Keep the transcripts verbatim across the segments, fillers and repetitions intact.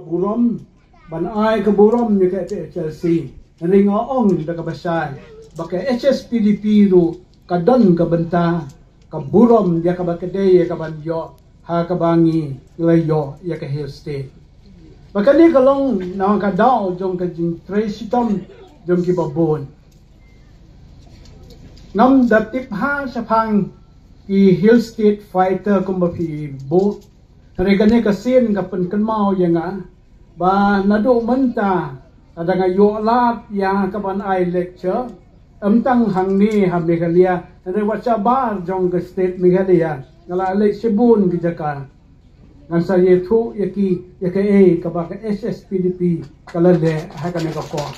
burom, ban ai ka burom ïa ka F H L C. Hynrei nga ong da kaba shai ba ka H S P D P ruh ka don ka bynta ka burom ïa kaba ka dei ïa kaban ïoh ha kaba ngi la ïoh ïa ka Hill State. Ba kane ka long na ka daw jong ka jingtrei shitom jong kiba bun. Ngam da tip ha shaphang ki Hill State fighter kumba phi buh. Hynrei kane ka sien ka pynkynmaw ïa nga ba naduh mynta lada nga ïoh lad ïa kaban ai lecture, ym tang hangne ha Meghalaya, hynrei wat shabar jong ka state Meghalaya nga la leit shibun ki jaka. Ngan sa ïathuh ïa ki ïa kaei kaba ka H S P D P ka la leh ha kane ka por.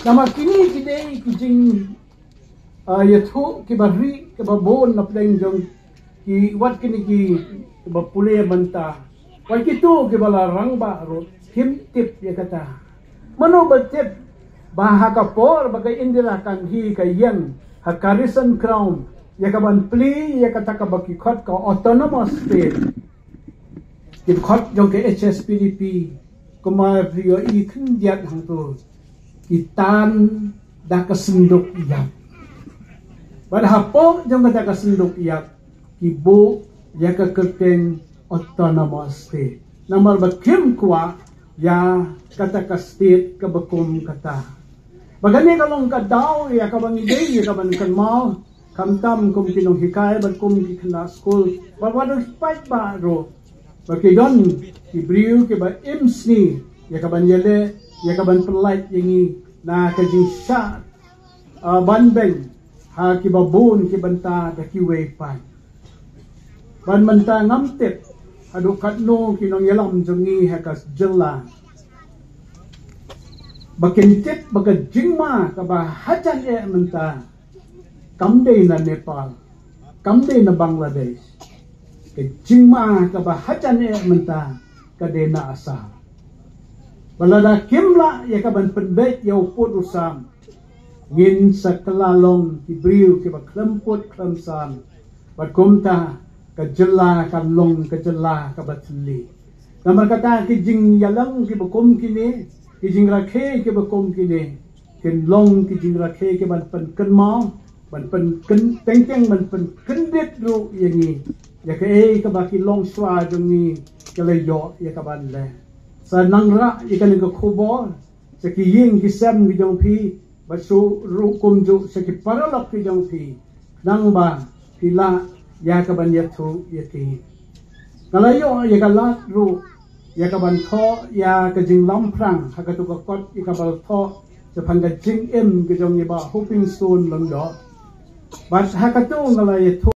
Namar kine ki dei ki jing, ah, ïathuh kiba ri kiba bun na pdeng jong ki, wat kine ki kiba pule mynta, wat kito kiba la rangbah ruh kim tip ïa kata. Mano ba tip ba ha ka por ba ka Indira Gandhi ka ïeng ha ka Carson Ground ïa kaban plie ïa kata kaba ki khot ka autonomous state, ki khot jong ka H S P D P, kumba phi ïohi khyndiat hangto, ki tan da ka synduk ïap. Bad hapoh jong kata ka synduk ïap ki buh ïa ka kyrteng autonomous state. Namar ba kim kwah ïa kata ka state kaba kum kata. Ba kane ka long ka daw ïa kaba ngi dei ïa kaban kynmaw, khamtam kum ki nonghikai bad kum ki khynnah skul bad wat u paidbah ruh. Ba ki don ki briew kiba im sni ïa kaban ïaleh, ïa kaban pyllait ïa ngi na ka jingshah, ah, ban beng ha kiba bun ki bynta da kiwei pat. Ban mynta ngam tip haduh katno ki nongïalam jong ngi ha ka jylla ba kin tip ba ka jingma kaba hajan eh mynta kam dei na Nepal, kam dei na Bangladesh. Ka jingma kaba hajan eh mynta ka dei na Assam. Ba lada kim lah ïa kaban pynbeit ïa u pud u sam, ngin sa kylla long ki briew kiba khlem pud khlem sam. Bad kumta ka jylla kan long ka jylla kaba thylli. Namar kata ki jingïalang kiba kum kine, ki jingrakhe kiba kum kine, kin long ki jingrakhe kiban pynkynmaw, ban pynkyn-, teng teng ban pynkyndit ruh ïa ngi ïa kaei kaba ki longshuwa jong ngi ki la ïoh ïa kaban leh. Sa nang rah ïa kane ka khubor sha ki ïing ki sem ki jong phi, bad shu ruh kumjuh sha ki paralok ki jong phi, nang ba phi lah ïa kaban ïathuh ïa ki. Nga la ïoh ïa ka lad ruh ïa kaban thoh ïa ka jinglamphrang ha katu ka kot ïa kaba la thoh shaphang ka jingim ka jong i Bah Hopingstone Lyngdoh. Bad ha katu nga la ïathuh